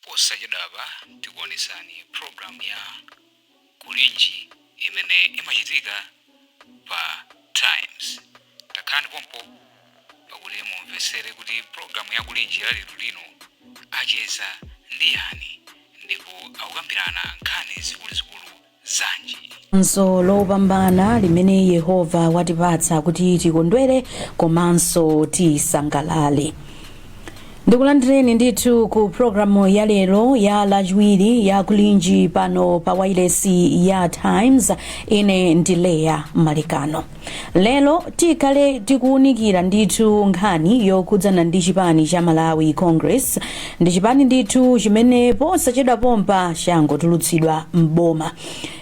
Posachedwapa tikuonesani programu ya Kulinji imene imachitika pa Times. Takhalani pompo pakuti mumvesere kuti programu ya Kulinji ya lero lino acheza ndi yani ndipo akukambirana nkhani zikuluzikulu zanji. Nso lopambana limene Yehova watipatsa kuti tikondwere komanso tisangalale. Ndikulandireni ndithu ku programu ya lero ya Lachiwiri ya Kulinji pano pa wailesi ya Times. Ine ndi Leya Malikano. Lero tikhale tikuwunikira ndithu nkhani yokhudzana ndi chipani cha Malawi Congress. Ndi chipani ndithu chimene posachedwa pompa changotulutsidwa mboma.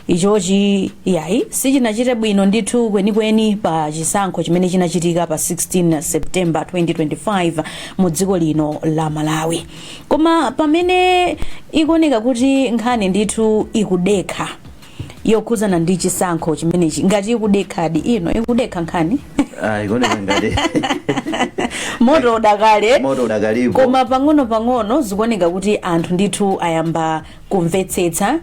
Ichochi yayi sichinachite bwino ndithu kwenikweni pa chisankho chimene chinachitika pa 16 September 2025 mu dziko lino la Malawi. Koma pamene ikuoneka kuti nkhani ndithu ikudekha yokhudzana ndi chisankho chimenechi, ngati ikudekhadi ino, ikudekha nkhani. Ah, ikuoneka ngati moto udakale. Moto udakalipo. Koma pang'ono pang'ono zikuoneka kuti anthu ndithu ayamba kumvetsetsa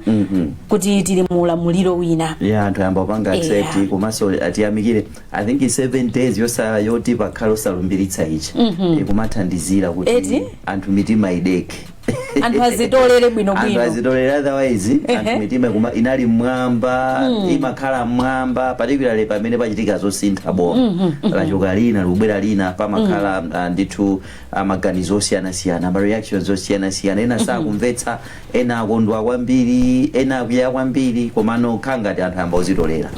kuti tili mu ulamuliro wina. Ya, anthu ayamba kupanga accept. Komanso atiyamikire, I think 7 days yosa yoti pakhale osalumbiritsa ichi ikumathandizira kuti Eti? anthu mitima ideke. Anthu azitolere Anthu bwinobwino. azitolere, otherwise anthu mitima inali mmwamba, imakhala mmwamba, particularly pamene pachitika zosintha, boma lachoka lina, likubwera lina, pamakhala ndithu maganizo osiyanasiyana, ma reactions osiyanasiyana. Ena sakumvetsa, ena akondwa kwambiri, ena akwiya kwambiri, komano khala ngati anthu ayamba kuzitolera.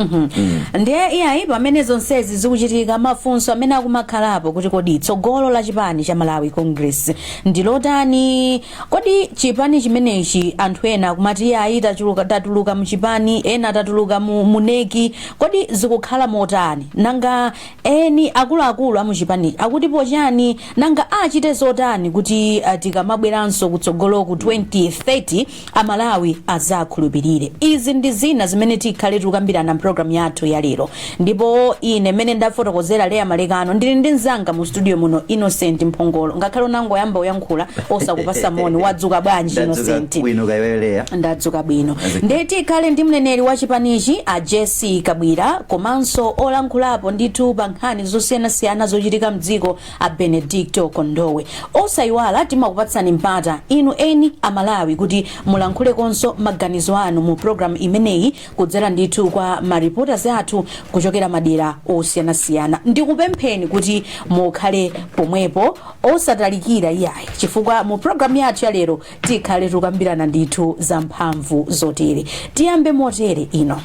Ndiye iyayi, pamene zonsezi zikuchitika, mafunso amene akumakhalapo kuti kodi tsogolo la chipani cha Malawi Congress ndi lotani? Kodi chipani chimenechi, anthu ena akumati iyayi, tatuluka muchipani, ena tatuluka mu NEC, kodi zikukhala motani? Nanga eni akuluakulu amuchipani akutipo chani? Nanga achite zotani kuti tikamabweranso kutsogolo ku 2030 Amalawi azakhulupirire? Izi ndi zina zimene tikhale tikukambirana mpulogalamu yathu ya lero. Ndipo ine mmene ndafotokozera, Leya Malekano, ndili ndi mzanga mu studio muno, Innocent Mphongolo. Ngakhale unangoyamba uyankhula osakupasa moni, wadzuka bwanji? Ndadzuka Innocent. bwino, kaiweyo Leya? Ndadzuka bwino. Ndiye tikhale ndi mneneri wa chipanichi a Jesse Kabwira, komanso olankhulapo ndithu pa nkhani zosiyanasiyana zochitika mdziko a Benedicto Kondowe. Osayiwala, timakupatsani mpata inu eni Amalawi kuti mulankhulekonso maganizo anu mu programu imeneyi kudzera ndithu kwa ma reporters athu kuchokera madera osiyanasiyana. Ndikupempheni kuti mukhale pomwepo, osatalikira iyayi, chifukwa mu programu yathu ya lero tikhale tikukambirana ndithu za mphamvu zotere. Tiyambe motere ino: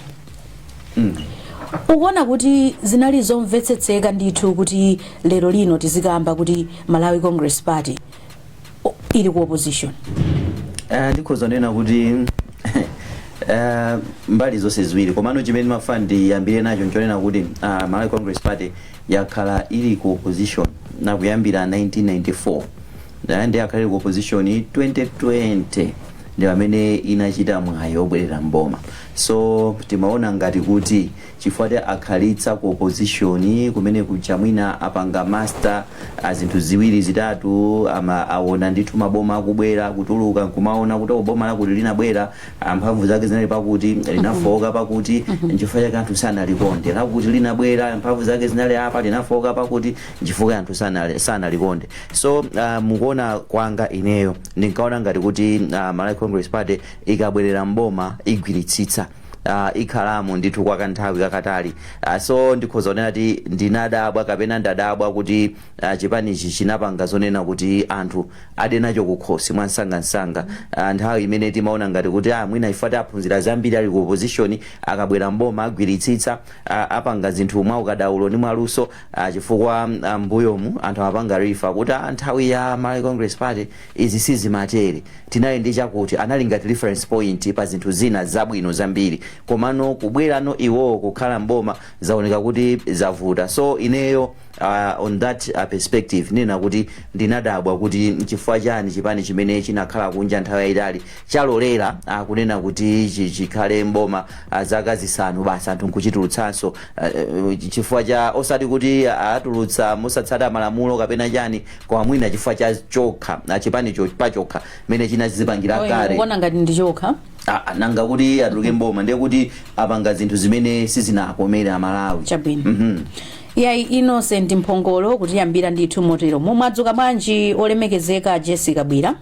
ukuona kuti zinali zomvetsetseka ndithu kuti lero lino tizikamba kuti Malawi Congress Party ili ku opposition? Ndikhoza kunena kuti mbali zonse ziwiri, komano chimene mafuna ndiyambire nacho nchonena kuti Malawi Congress Party yakhala ili ku opposition nakuyambira 1994. Ndi yakhala ili ku opposition. 2020 ndi pamene inachita mwayi obwerera mboma. So timaona ngati kuti chifukwa ti akhalitsa ku opposition kumene kuja, mwina apanga master zinthu ziwiri zitatu, ama aona ndithu maboma akubwera, kutuluka, nkumaona kuti boma lakuti linabwera, mphamvu zake zinali pakuti, linafoka pakuti, nchifukwa chake anthu sanalikonde. Lakuti linabwera, mphamvu zake zinali apa, linafoka pakuti, nchifukwa anthu sanalikonde. So mukuona kwanga ineyo, ndinkaona ngati kuti Malawi Congress Party ikabwerera mboma igwiritsitsa, ikhalamo ndithu kwa kanthawi kakatali. So ndikhoza kunena kuti ndinadabwa kapena ndadabwa kuti chipanichi chinapanga zonena kuti anthu ade nacho kukhosi mwansangansanga, nthawi imene timaona ngati kuti mwina ifati aphunzira zambiri ali ku opposition, akabwera mboma agwiritsitsa, apanga zinthu mwa ukadaulo ndi mwaluso, chifukwa mbuyomu anthu amapanga refer kuti nthawi ya Malawi Congress Party izi sizimatere, tinali ndi chakuti, anali ngati reference point pa zinthu zina zabwino zambiri. Komano kubwerano iwowo kukhala mboma, zaoneka kuti zavuta. So ineyo On that perspective, nena kuti ndinadabwa kuti chifukwa chani chipani chimene chinakhala kunja nthawi yayitali chalolera kunena kuti chikhale mboma zaka 5 basi, anthu nkuchitulutsanso chifukwa cha, osati kuti atulutsa mosatsata malamulo kapena chani, koma mwina chifukwa cha chokha, chipanicho pachokha mene chinazipangira kale. Kuona ngati ndi chokha. Ah, nanga kuti atuluke mboma ndiye kuti apanga zinthu zimene sizinakomere Amalawi. Chabwino. Yayi, Innocent Mphongolo, kutiyambira ndithu motero. Mwadzuka bwanji, olemekezeka Jessica Bwira?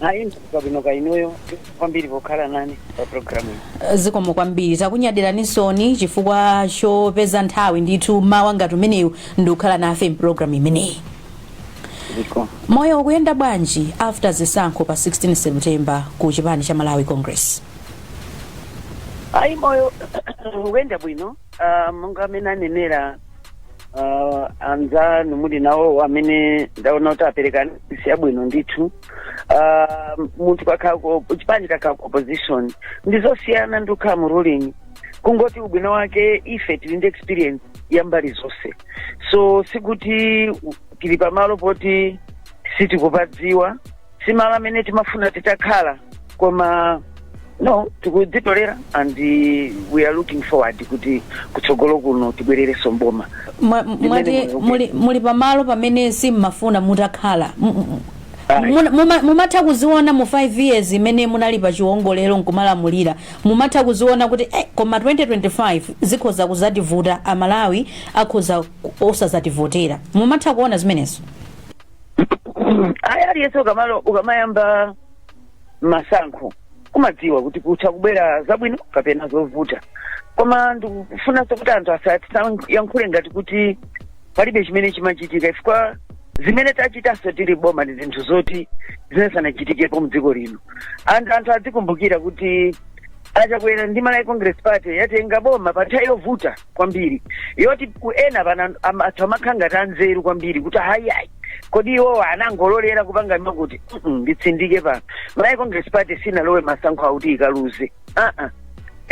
Ayi, ndadzuka bwino kainuyo. Kwambiri pokhala nane pa programu iyi. Zikomo kwambiri. Takunyadiranisoni chifukwa chopeza nthawi ndithu mawa ngati umenewu ndikukhala nafe mpulogalamu imeneyi. Ziko. Moyo ukuyenda bwanji after zisankho pa 16 September ku chipani cha Malawi Congress? Ayi, moyo ukuyenda bwino. Monga amene anenera anzanu muli nawo amene ndaona kuti apereka analysis yabwino ndithu. Munthu kakhala chipani kakhala ku opposition ndizosiyana ndi kukhala mu ruling. Kungoti ubwino wake ife tili ndi experience ya mbali zonse, so sikuti tili pamalo poti sitikupadziwa, si malo amene timafuna titakhala, koma no, tikudzitolera and we are looking forward kuti kutsogolo kuno tibwererenso mboma. Mwati Ndimene muli pamalo pamene simmafuna mutakhala. Ayi. Mumatha kuziona mu 5 years imene munali pa chiwongolero nkumalamulira, mumatha kuziona kuti koma 2025 zikhoza kuzativuta, Amalawi akhoza osazativotera? Mumatha kuona zimenezo? Ayi, aliyense ukamalo ukamayamba masankho kumadziwa kuti kutha kubwera zabwino kapena zovuta, koma ndikufunanso kuti anthu asatiyankhule ngati kuti palibe chimene chimachitika, chifukwa zimene tachitanso tili boma ndi zinthu zoti zinesanachitikepo mdziko lino. Anthu adzikumbukira kuti aChakwera ndi Malawi Congress Party yatenga boma pa nthawi yovuta kwambiri, yoti ku ena pana anthu amakhala ngati anzeru kwambiri kuti hayihayi, kodi iwowa anangololera kupanga makuti. Nditsindike pano, Malawi Congress Party sinalowe masankho akuti ikaluze, uh-uh.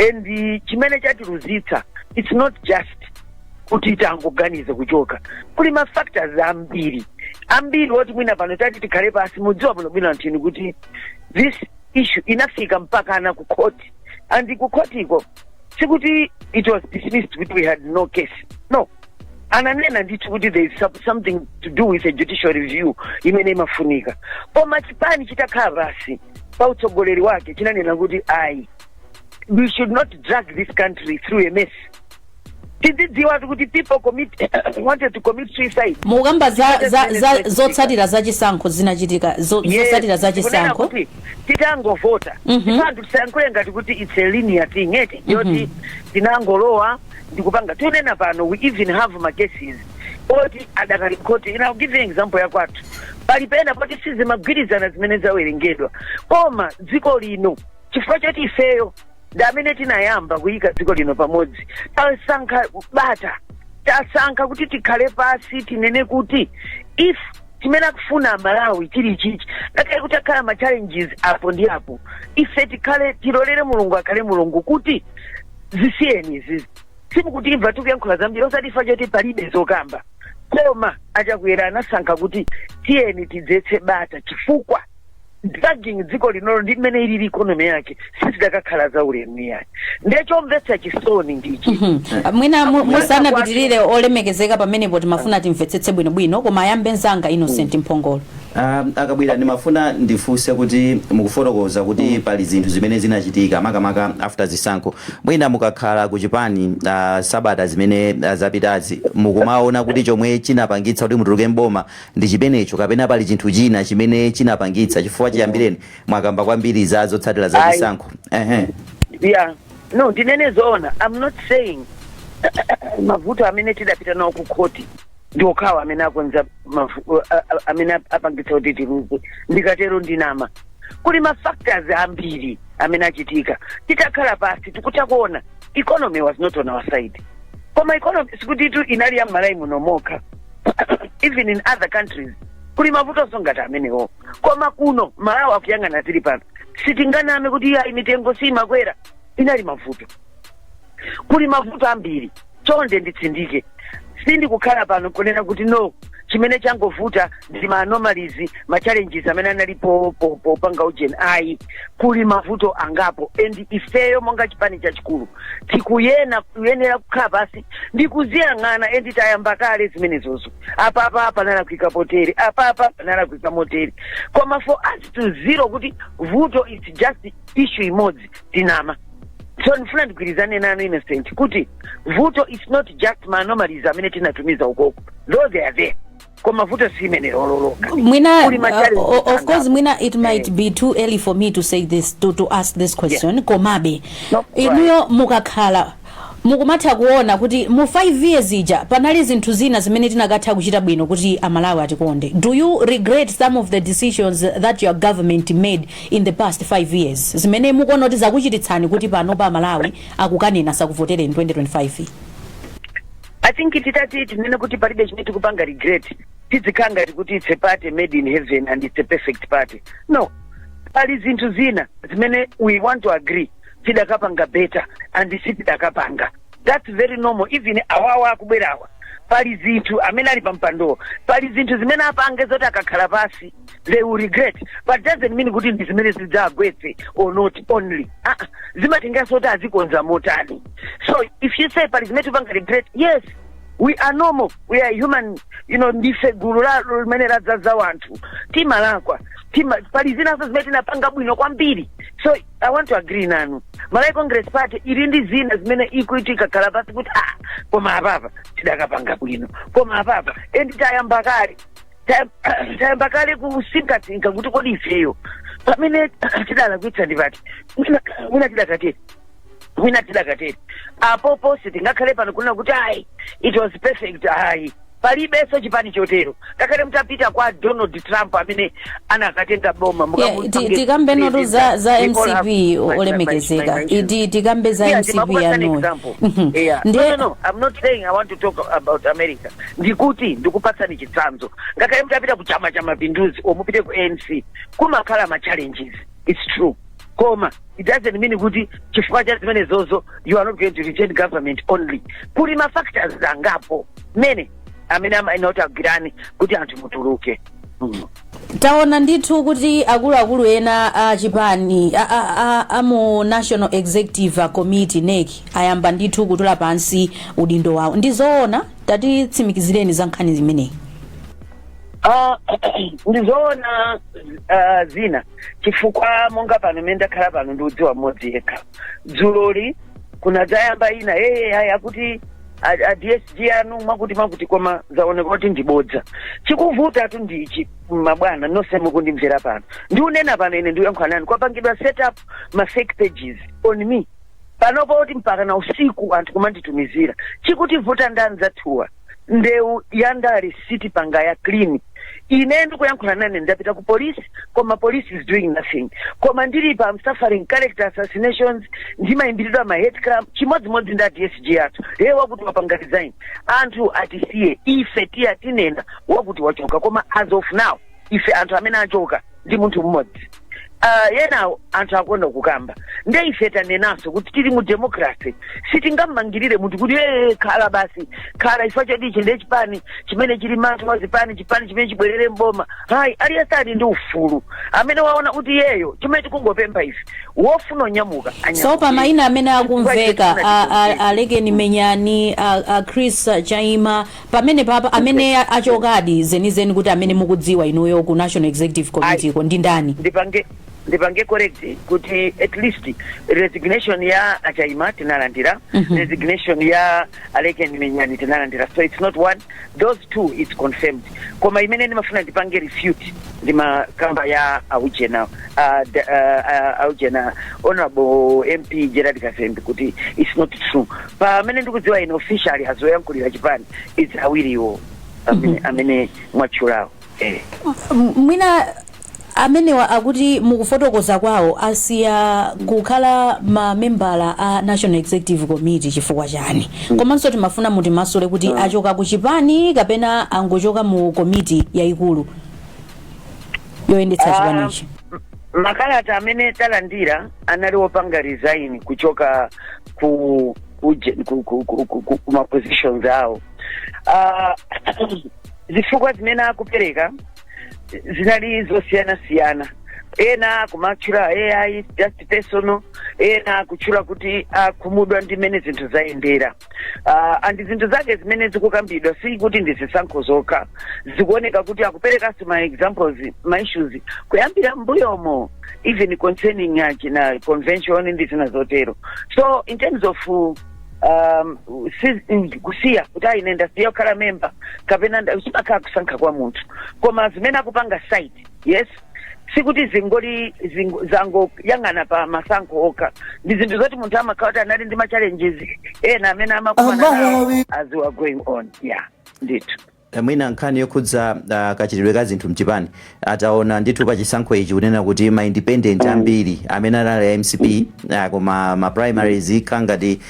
And chimene chatiluzitsa, it's not just kuti tangoganiza kuchoka. Kuli ma factors ambiri ambiri oti mwina pano tati tikhale pasi. Mudziwa bwino bwino anthini kuti this issue inafika mpaka ana ku court, and ku court iko sikuti it was dismissed kuti we had no case, no. Ananena ndithu kuti there is something to do with a judicial review imene imafunika, koma chipani chitakhala pasi pa utsogoleri wake chinanena kuti ayi, we should not drag this country through a mess. Tidzidziwa kuti people wanted to commit suicide. Mukamba za zotsatira za chisankho zinachitika zotsatira za Kunena chisankho. kuti titangovota, anthu tisayankhule ngati kuti it's a linear thing eti, yoti tinangolowa ndikupanga. Tunena pano we even have ma cases oti adakali khoti. I'll give you example yakwathu. Pali pena poti sizimagwirizana zimene zawerengedwa, koma dziko lino, chifukwa choti ifeyo ndi amene tinayamba kuyika dziko lino pamodzi, tasankha bata, tasankha kuti tikhale pasi, tinene kuti if chimene akufuna Amalawi chili chichi, ngakhale kuti akhala ma challenges apo ndi apo, ife tikhale tilolere Mulungu akhale Mulungu, kuti zisiyeni izizi. Simukutimva tikuyankhula zambiri, osati ifa choti palibe zokamba, koma aChakwera anasankha kuti tiyeni tidzetse bata, chifukwa dragging dziko linolo ndi mmene ilili economy yake sizidakakhala za ulemu yayi. Ndechomvetsa chisoni ndichi. Mwina musanapitirire, olemekezeka, pamenepo timafuna timvetsetse bwinobwino, koma ayambe mzanga Innocent Mphongolo. Akabwera, ndimafuna ndifunse kuti mukufotokoza kuti pali zinthu zimene zinachitika makamaka after zisankho. Mwina mukakhala ku chipani sabata zimene zapitazi, mukumaona kuti chomwe chinapangitsa kuti mutuluke mboma ndi chimenecho, kapena pali chinthu china chimene chinapangitsa? Chifukwa chiyambireni mwakamba kwambiri za zotsatira za Ayi. chisankho. Ehe. Yeah, no, ndinene zoona, I'm not saying mavuto amene tidapita nawo ku khoti ndi okhawo amene akonza amene apangitsa kuti tiluze. Ndikatero ndinama. Kuli ma factors ambiri amene achitika. Titakhala pasi tikutha kuona economy was not on our side, koma economy sikuti tu inali ya m'Malawi muno mokha. Even in other countries kuli mavutonso ngati amenewo, koma kuno Malawi akuyang'ana tili pano, sitinganame kuti iya, mitengo simakwera, inali mavuto. Kuli mavuto ambiri. Chonde nditsindike, Sindikukhala pano kunena kuti no, chimene changovuta ndi ma anomalies, ma challenges amene analipo popanga ujeni. Ayi, kuli mavuto angapo, and ifeyo monga chipani chachikulu tikuyena kuyenera kukhala pasi ndi kuziyang'ana, and tayamba kale zimenezozo. Apapa panalakwika potere, apapa panalakwika motere, koma for us to zero kuti vuto is just issue imodzi, tinama. So ndifuna ndigwirizane nanu, Innocent, kuti vuto is not just ma anomalies amene tinatumiza ukoko, though they are there, koma vuto si imene lololoka. Mwina Kuli ma challenges of course angapo. Mwina it might be too early for me to say this, to ask this question, komabe No, inuyo mukakhala mukumatha kuona kuti mu 5 years ija panali zinthu zina zimene tinakatha kuchita bwino kuti Amalawi atikonde. Do you regret some of the decisions that your government made in the past 5 years, zimene mukuona kuti zakuchititsani kuti pano pa Amalawi akukanena sakuvotere in 2025? I think titati tinene kuti palibe chimene tikupanga regret, tizikhala ngati kuti it's a party made in heaven and it's a perfect party. No, pali zinthu zina zimene we want to agree tidakapanga better and sitidakapanga. That's very normal. Even awawa akubwerawa, pali zinthu amene ali pampandowo, pali zinthu zimene apange zoti akakhala pasi they will regret, but doesn't mean kuti ndi zimene zidzagwetse or not only. Ah, ah, zimatengeranso kuti azikonza motani. So if you say pali zimene tipanga regret, yes, we are normal, we are human. Ndife gulu la limene ladzaza wanthu, timalakwa, pali zinanso zimene tinapanga bwino kwambiri. So I want to agree nanu, Malawi Congress Party ili ndi zina zimene ikuiti ikakhala pasi kuti ah, koma apapa tidakapanga bwino, koma apapa, and tayamba kale, tayamba kale kusinkasinka kuti kodi ifeyo pamene tidalakwitsa ndipati? Mwina tidakatere, mwina tidakatere. Apopo sitingakhale pano kunena kuti ayi, it was perfect. Ayi, palibenso chipani chotero. Ngakhale mutapita kwa Donald Trump amene anakatenga boma, Yeah, tikambenotu za MCP, olemekezeka. Tikambe za Yeah, MCP ndimakupatsani yanuyo. example. Yeah. No, I'm not saying I want to talk about America. Ndikuti ndikupatsani chitsanzo. Ngakhale mutapita ku Chama cha Mapinduzi or mupite ku ANC, kumakhala ma challenges. It's true. Koma it doesn't mean kuti chifukwa cha zimene zozo you are not going to retain government only. Kuli ma factors angapo mene amene amayenera kuti agwirane kuti anthu mutuluke. Taona ndithu kuti akuluakulu ena a chipani a mu National Executive Committee, NEC, ayamba ndithu kutula pansi udindo wawo. Ndizoona? Tatitsimikizireni za nkhani zimeneyi. Ah, ndizoona zina, chifukwa monga pano mene ndakhala pano ndiudziwa mmodzi yekha. Dzuloli kunadzayamba ina yeye aya kuti a DSG anu mwakuti mwakuti, koma zaoneka kuti ndibodza. Chikuvuta tu ndichi, mabwana nonse mukundimvera pano, ndiunena pano, ine ndikuyankhula nanu, kwapangidwa set up ma fake pages on me panopo kuti mpaka na usiku anthu kumanditumizira. Chikutivuta ndani zathuwa ndewu ya ndale sitipanga ya clean. Ine ndikuyankhula nane ndapita ku police, koma police is doing nothing. Koma ndilipa, I'm suffering character assassinations, ndimayimbiridwa ma hate crime chimodzimodzi ndi DSG athu. Ye wakuti wapanga resign, anthu atisiye ife, tiya tinena wakuti wachoka. Koma as of now ife anthu amene achoka ndi munthu mmodzi. Yenawo anthu akuona kukamba, nde ife tanenanso kuti tili mu democracy, sitingammangirire munthu kuti ee, khala basi, khala chifukwa choti ichi ndiye chipani chimene chili manthu wa zipani, chipani chimene chibwerere mboma. Hayi, aliyense ali ndi ufulu amene waona kuti yeyo. Chimene tikungopempha ife, wofuna onyamuka So pa mayina amene akumveka Alekeni Menyani, a Chris Chaima, pamene papa amene achokadi zenizeni kuti amene mukudziwa inuyo ku National Executive Committee ko ndi ndani? Ndipange correct kuti at least resignation ya Achaima tinalandira, resignation ya Aleken Menyani tinalandira, so it's not one, those two it's confirmed. Koma imene ndimafuna ndipange refute ndimakamba ya aujena, aujena Honorable MP Gerard Kazembe, kuti it's not true. Pamene ndikudziwa ine officially azoyankhulira chipani, it's awiriwo amene mwatchulawo. Mwina amenewa akuti mukufotokoza kwawo asiya kukhala mamembala a National Executive Committee chifukwa chani? Komanso timafuna mutimasule kuti achoka ku chipani kapena angochoka mu komiti yayikulu yoyendetsa chipanichi? Makalata amene talandira anali wopanga resign kuchoka ku ku ku ku, ku, ku, ku, ku ma positions awo. Zifukwa zimene akupereka zinali zosiyanasiyana. Ena kumatchula ai just personal, ena kutchula kuti akhumudwa ndi mmene zinthu zayendera, and zinthu zake zimene zikukambidwa si kuti ndi zisankho zokha. Zikuoneka kuti akuperekanso ma examples, ma issues kuyambira mbuyomo, even concerning achina convention ndi zina zotero. So in terms of kusiya kuti ayi, ine ndasiya kukhala member kapena chimakhala kusankha kwa munthu, koma zimene akupanga cite, yes, sikuti zingoli zangoyang'ana pa masankho okha. Ndi zinthu zoti munthu amakhala kuti anali ndi ma challenges ena amene amakumana nawo as we are going on. Yeah, ndithu. Mwina nkhani yokhudza kachitidwe ka zinthu mchipani, ataona ndithu pa chisankho ichi kunena kuti ma independent ambiri amene anali a MCP, koma ma primaries kangati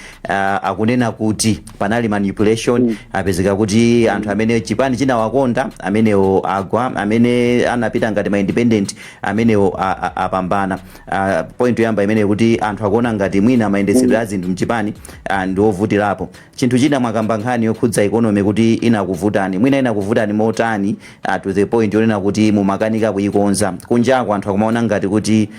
akunena kuti panali manipulation, apezeka kuti anthu amene chipani chinawakonda amenewo agwa, amene anapita ngati ma independent amenewo apambana. Point yoyamba imene kuti anthu akuona ngati mwina mayendetsedwe a zinthu mchipani ndi ovutirapo. Chinthu china, mwakamba nkhani yokhudza economy kuti inakuvutani. Mwina inakuvutani motani, to the point yonena kuti mumakanika kuyikonza? Kunjako anthu akumaona ngati kuti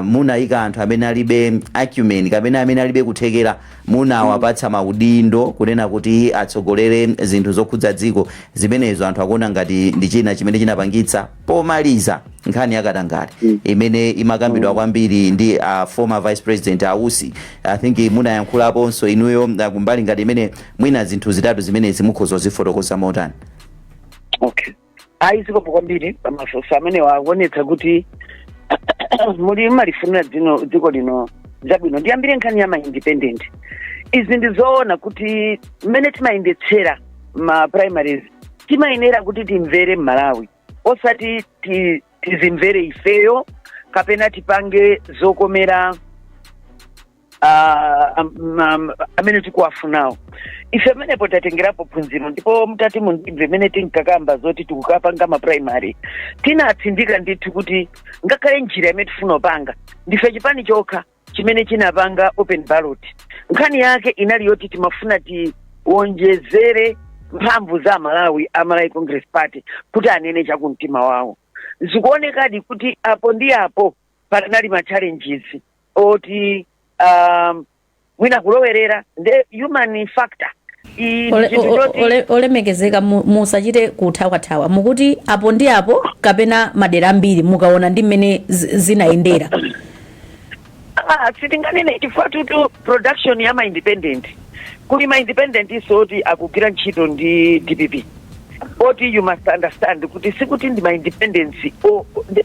munayika anthu amene alibe acumen kapena amene alibe kuthekera, munawapatsa maudindo kunena kuti atsogolere zinthu zokhudza dziko. Zimenezo anthu akuona ngati ndi china chimene chinapangitsa. Pomaliza, nkhani yakatangale imene imakambidwa kwambiri ndi former vice president Ausi, I think munayankhulaponso inuyo kumbali ngati imene. Mwina zinthu zitatu zimenezi mukhoza kuzifotokoza motani? Okay, ayi, zikomo kwambiri pamafunso amene waonetsa kuti muli malifunira dzino dziko lino zabwino. Ndiyambire nkhani ya ma independent. Izi ndi zoona kuti mmene timayendetsera ma primaries timayenera kuti timvere Mmalawi, osati tizimvere ifeyo kapena tipange zokomera amene tikuwafunawo ife. Pamenepo tatengerapo phunziro, ndipo mutati mundimve mmene tinkakamba zoti tikukapanga ma primary, tinatsindika ndithu kuti ngakhale njira imene tifuna kupanga, ndife chipani chokha chimene chinapanga open ballot. Nkhani yake inali yoti timafuna tiwonjezere mphamvu za Malawi, a Malawi Congress Party, kuti anene chakumtima wawo. Zikuonekadi kuti apo ndi apo panali ma challenges oti mwina kulowerera nde human factor. Iyi ndi chinthu choti Olemekezeka, musachite kuthawathawa. Mukuti apo ndi apo kapena madera ambiri, mukaona ndi mmene zinayendera? Ah, sitinganene chifukwa tutu production ya ma independent, kuli ma independent iso oti akugwira ntchito ndi DPP, oti you must understand kuti sikuti ndi ma independents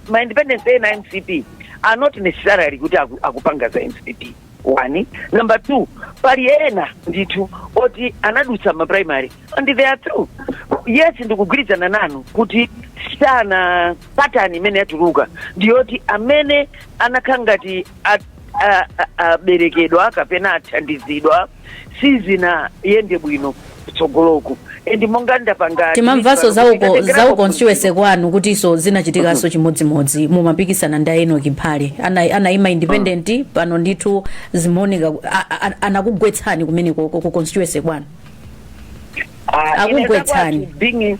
ma independents ena MCP are not necessarily kuti akupanga za MCP, one. Number two, pali ena ndithu oti anadutsa ma primary and they are through. Yes, ndikugwirizana nanu kuti sana pattern imene yatuluka ndiyoti amene anakhala ngati aberekedwa kapena athandizidwa sizinayende bwino kutsogoloku, and monga ndapanga Timamvanso pano kuti zauko tatengerapo zau constituency phunziro. kwanu kutinso zinachitikanso chimodzimodzi, mumapikisana ndi Enoki Mphale. Anayima independent pano, ndithu zimaoneka anakugwetsani kumeneko ku constituency kwanu. Ah, ine Akugwetsani. zakwathu being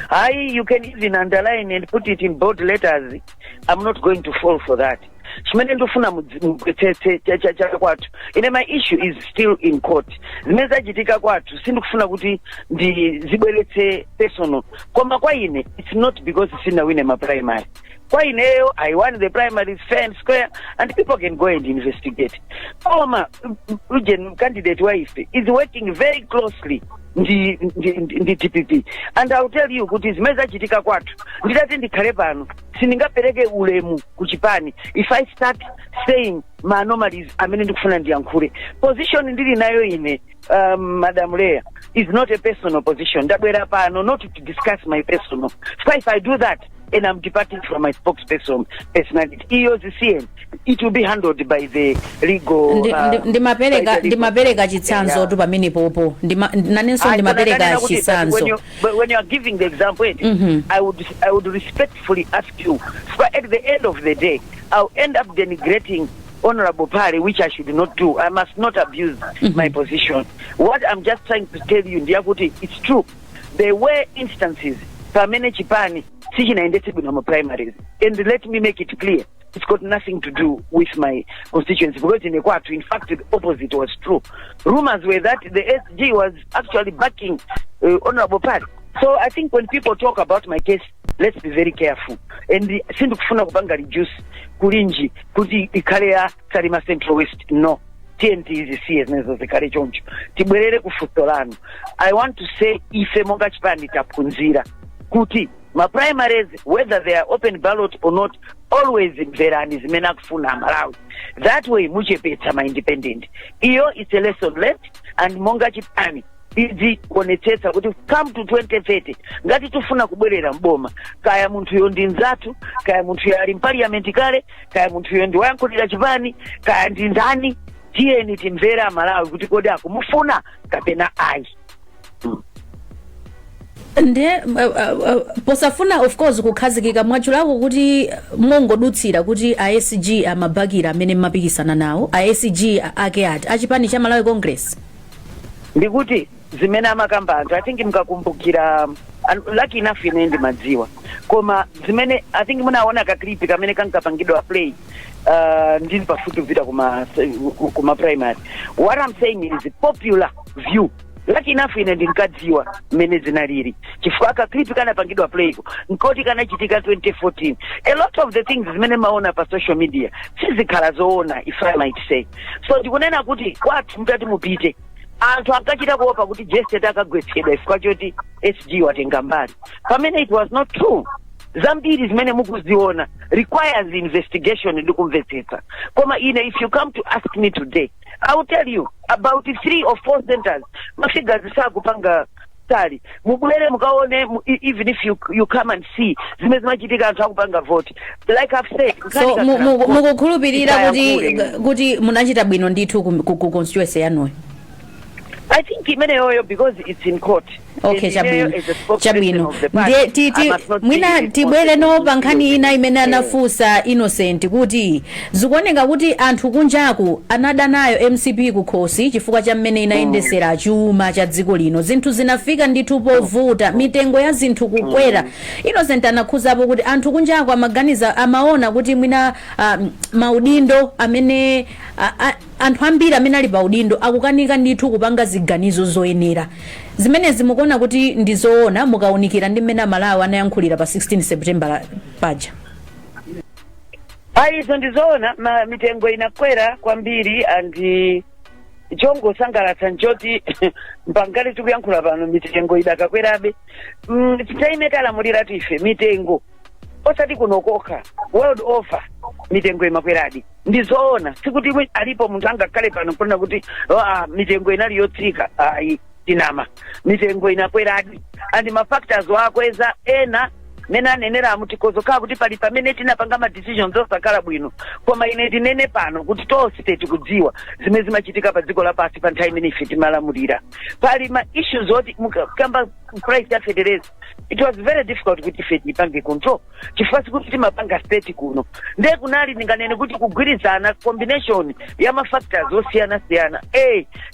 I, you can even underline and put it in bold letters, I'm not going to fall for that. Chimene ndifuna mugwetsetse cha kwathu, ine my issue is still in court. Zimene zachitika kwathu sindikufuna kuti ndizibweretse personal, koma kwa ine it's not because sinawine ma primary. Kwa ineyo I won the primaries fair and square, and people can go and investigate. Koma uje candidate wa ife is working very closely ndi DPP, and I'll tell you kuti zimene zachitika kwathu, nditati ndikhale pano sindingapereke ulemu ku chipani if I start saying ma anomalies amene ndikufuna ndiyankhule. Position ndili nayo ine, Madam Leah, is not a personal position. Ndabwera pano not to discuss my personal. So if I do that and I'm departing from my spokesperson personality, iyo zisiyeni, it will be handled by the legal Ndimapereka by the legal. Ndimapereka chitsanzo tu pamenepopo. Nanenso Ah, ndimapereka kanena kuti that chitsanzo. When you are giving the example, I would respectfully ask you, but at the end of the day, I'll end up denigrating Honorable Pale, which I should not do. I must not abuse my position. What I'm just trying to tell you ndiyakuti it's true, there were instances pamene chipani sichinayendetse bwino ma primaries. And let me make it clear, it's got nothing to do with my constituency, because in kwathu, in fact, the opposite was true. Rumors were that the SG was actually backing Honorable Pale. So I think when people talk about my case, let's be very careful. And sindikufuna kupanga reduce Kulinji kuti ikhale ya Salima Central West. No, tiyeni tizisiye zimenezo zikhale choncho. Tibwerere kufunso lanu. I want to say, ife monga chipani taphunzira kuti ma primaries, whether they are open ballot or not, always mverani zimene akufuna Amalawi. That way muchepetsa ma independent. Iyo it's a lesson learned, and monga chipani tizionetsetsa kuti come to 2030, ngati tifuna kubwerera mboma, kaya munthuyo ndi nzathu, kaya munthuyo ali mparliament kale, kaya munthuyo ndi wayankhulira chipani, kaya ndi ndani, tiyeni timvere Amalawi kuti kodi akumufuna kapena ayi. Nde posafuna, of course, kukhazikika, mwachulako kuti mongodutsira kuti a SG amabakira amene mmapikisana nawo. A SG ake ati? Achipani cha Malawi Congress? Ndikuti zimene amakamba anthu, I think mkakumbukira, and lucky enough ine ndimadziwa, koma zimene I think munaona ka clip kamene kankapangidwa play ndili pafupi kupita kuma primary. What I'm saying is popular view. Lucky enough ine ndinkadziwa mmene zinalili, chifukwa ka clip kanapangidwa playko nkoti kanachitika 2014. A lot of the things zimene maona pa social media sizikhala zoona, if I might say so. Ndikunena kuti kwathu mutati mupite, anthu ankachita kuopa kuti Jessie akagwetsedwa chifukwa choti SG watenga mbali, pamene it was not true. Zambiri zimene mukuziona requires investigation ndi kumvetsetsa. Koma ine, if you come to ask me today, I will tell you about three or four centers ma figures sakupanga tally. Mubwere mukaone, even if you come and see zimene zimachitika, anthu akupanga vote, like I've said. So mukukhulupirira kuti munachita bwino ndithu ku constituency yanuyo? I think imeneyoyo, because it's in court. Okay, chabwino, chabwino. Ndiye titi mwina tibwere no pa nkhani ina imene anafunsa Innocent, kuti zikuoneka kuti anthu kunjaku anada nayo MCP kukhosi chifukwa cha mmene inayendesera chuma cha dziko lino. Zinthu zinafika ndithu povuta, mitengo ya zinthu kukwera. Innocent anakhuzapo kuti anthu kunjaku amaganiza, amaona kuti mwina maudindo amene anthu ambiri amene ali pa udindo akukanika ndithu kupanga ziganizo zoyenera. Zimenezi mukuona kuti ndizoona, mukaunikira ndi mmene Amalawi anayankhulira pa 16 September paja? Ayi, izo ndizoona. Mitengo inakwera kwambiri, and chongosangalatsa nchoti mpangale tikuyankhula pano mitengo idakakwerabe. Titaime talamuliratu ife, mitengo, osati kuno kokha, world over mitengo imakweradi. Ndizoona, sikuti alipo munthu angakhale pano kunena kuti, "Ah, mitengo inali yotsika." Ayi, tinama. Mitengo inakweradi, and ma factors wakweza ena mene anenera mutikozokhala kuti pali pamene tinapanga ma decisions osakhala bwino. Koma ine tinene pano kuti tonse tikudziwa zimene zimachitika pa dziko lapansi pa nthawi imene ife timalamulira. Pali ma issues oti mukamba price ya fertilizer, it was very difficult kuti ife tipange control, chifukwa sikuti timapanga state kuno. Ndiye kunali, ndinganene kuti kugwirizana, combination ya ma factors osiyanasiyana.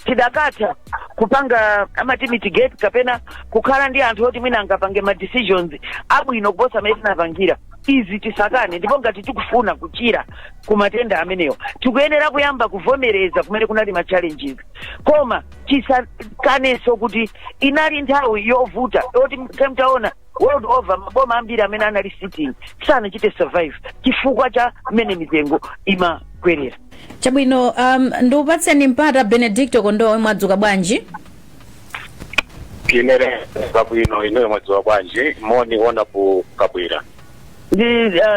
Tidakatha kupanga amati mitigate kapena kukhala ndi anthu oti mwina angapange ma decisions abwino kuposa amene tinapangira. Izi tisakane. Ndipo ngati tikufuna kuchira ku matenda amenewo, tikuyenera kuyamba kuvomereza kumene kunali ma challenges, koma tisakanenso kuti inali nthawi yovuta yoti mtaona world over maboma ambiri amene anali sitting sanachite survive chifukwa cha mmene mitengo imakwerera. Chabwino, ndikupatseni mpata, Benedicto Kondowe. Mwadzuka bwanji? Ine kabwino, inuyo mwadzuka bwanji? Moni, Honorable Kabwira. Ndi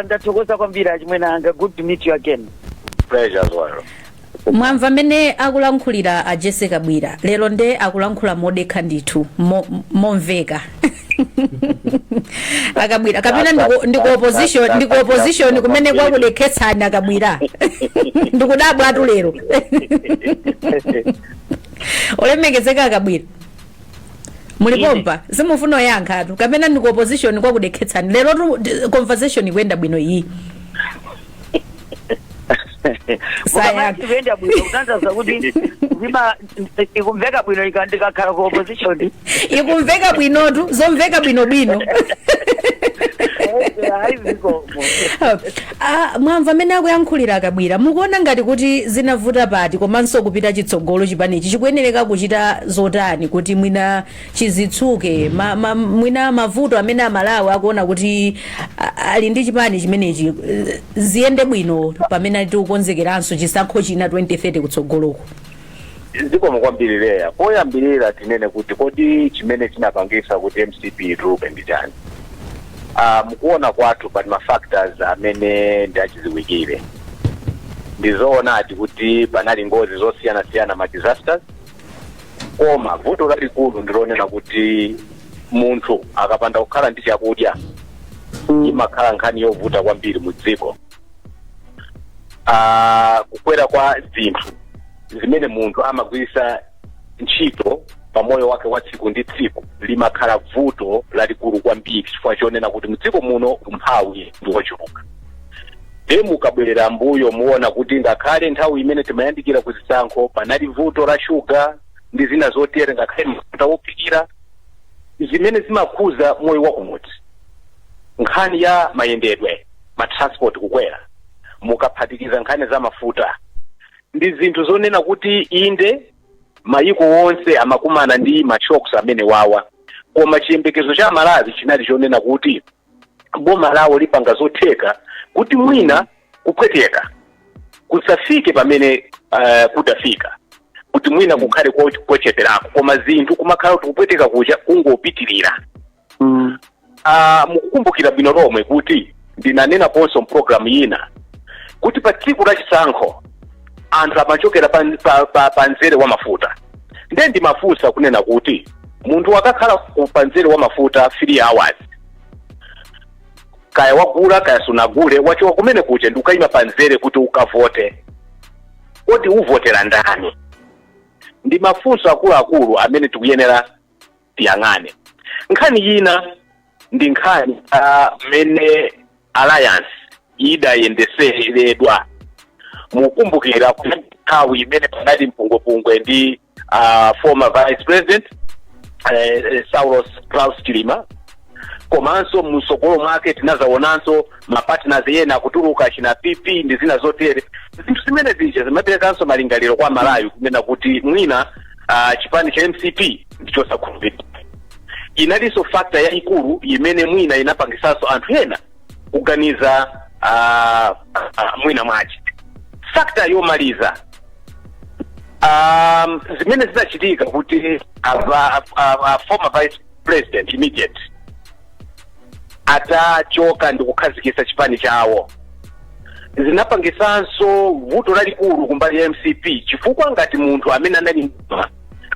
ndathokoza kwambiri, achimwene anga. Good to meet you again. Pleasure as well. Mwamva mmene akulankhulira a Jessie Kabwira lero? Nde akulankhula modekha ndithu, momveka. Akabwira, kapena ndiku opposition kumene kwakudekhetsani, Akabwira? Ndikudabwa atu lero. Olemekezeka Akabwira, mulipompa, simufuna oyankha atu. Kapena ndiku opposition kwakudekhetsani lero tu? Conversation ikuyenda bwino iyi. Sayankha. Ikuyenda bwino kutanthauza kuti zima ikumveka bwino ndikakhala ku opposition. Ikumveka bwinotu, zomveka bwinobwino. Hayi, zikomo. Ah, mwamva amene akuyankhulira Akabwira. Mukuona ngati kuti zinavuta pati, komanso kupita chitsogolo chipanichi chikuyenereka kuchita zotani kuti mwina chizitsuke mwina mavuto amene Amalawi akuona kuti ali ndi chipani chimenechi, ziyende bwino pamene tikukonzekeranso chisankho china 2030 kutsogoloko? Zikomo kwambiri, Leya. Poyambirira tinene kuti kodi chimene chinapangisa kuti MCP ituluke ndi chani? Mukuona kwathu pali ma factors amene ndi achiziwikire. Ndizoonadi kuti panali ngozi zosiyanasiyana, ma disasters, koma vuto lalikulu ndilonena kuti munthu akapanda kukhala ndi chakudya imakhala nkhani yovuta kwambiri mu dziko. Kukwera kwa zinthu zimene munthu amagwiritsa ntchito pa moyo wake wa tsiku ndi tsiku limakhala vuto lalikulu kwambiri, chifukwa chonena kuti mdziko muno umphawi ndi wochuluka. Nde mukabwerera mbuyo muona kuti ngakhale nthawi imene timayandikira kuzisankho panali vuto la shuga ndi zina zotere, ngakhale mafuta wophikira, zimene zimakhuza moyo wa kumudzi. Nkhani ya mayendedwe, ma transport kukwera, mukaphatikiza nkhani za mafuta ndi zinthu zonena kuti inde, mayiko wonse amakumana ndi ma shocks amene wawa, koma chiyembekezo cha Malawi chinali chonena kuti boma lawo lipanga zotheka kuti mwina kupweteka kusafike pamene kudafika, kuti mwina kukhale kocheperako, koma zinthu kumakhala kuti kupweteka kuja kungopitirira. Mukukumbukira bwino lomwe kuti ndinanenaponso mpulogalamu ina kuti pa tsiku la chisankho anthu amachokera pa mzere wa mafuta. Nde ndimafunsa kunena kuti munthu akakhala pa mzere wa mafuta 3 hours, kaya wagula kaya sunagule, wachoka kumene kuja ndi ukayima pa mzere kuti ukavote, kodi uvotera ndani? Ndi mafunso akuluakulu amene tikuyenera tiyang'ane. Nkhani ina ndi nkhani mmene alliance idayendeseredwa. Mukumbukira kuti nthawi imene panali mpungwepungwe ndi former vice president Saulos Klaus Chilima, komanso msogolo mwake tinazaonanso ma partners ena akutuluka, china PP ndi zina zotere. Zinthu zimene zija zimaperekanso malingaliro kwa Malawi kunena kuti mwina chipani cha MCP ndichosakhulupirika. Inalinso factor yayikulu imene mwina inapangisanso anthu ena kuganiza mwina mwache. Factor yomaliza, zimene zinachitika kuti a former vice president immediate atachoka ndi kukhazikitsa chipani chawo, zinapangisanso vuto lalikulu kumbali ya MCP, chifukwa ngati munthu amene anali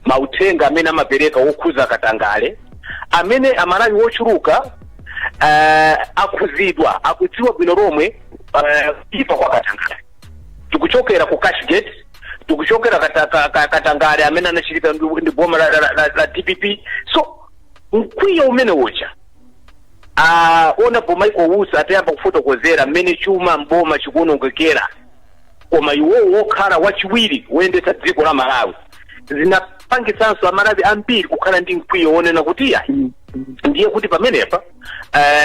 mauthenga amene amapereka wokhuza katangale, amene Amalawi wochuluka akhuzidwa, akudziwa bwino lomwe kuipa kwa katangale, tikuchokera ku Cashgate, tikuchokera katangale amene anachitika ndi boma la DPP. So mkwiyo umene uja, Honorable Michael Usi atayamba kufotokozera mmene chuma mboma chikuonongekera, koma iwowo wokhala wachiwiri woyendetsa dziko la Malawi, zinapangisanso Amalawi ambiri kukhala ndi mkwiyo wonena kuti iyayi, ndiye kuti pamenepa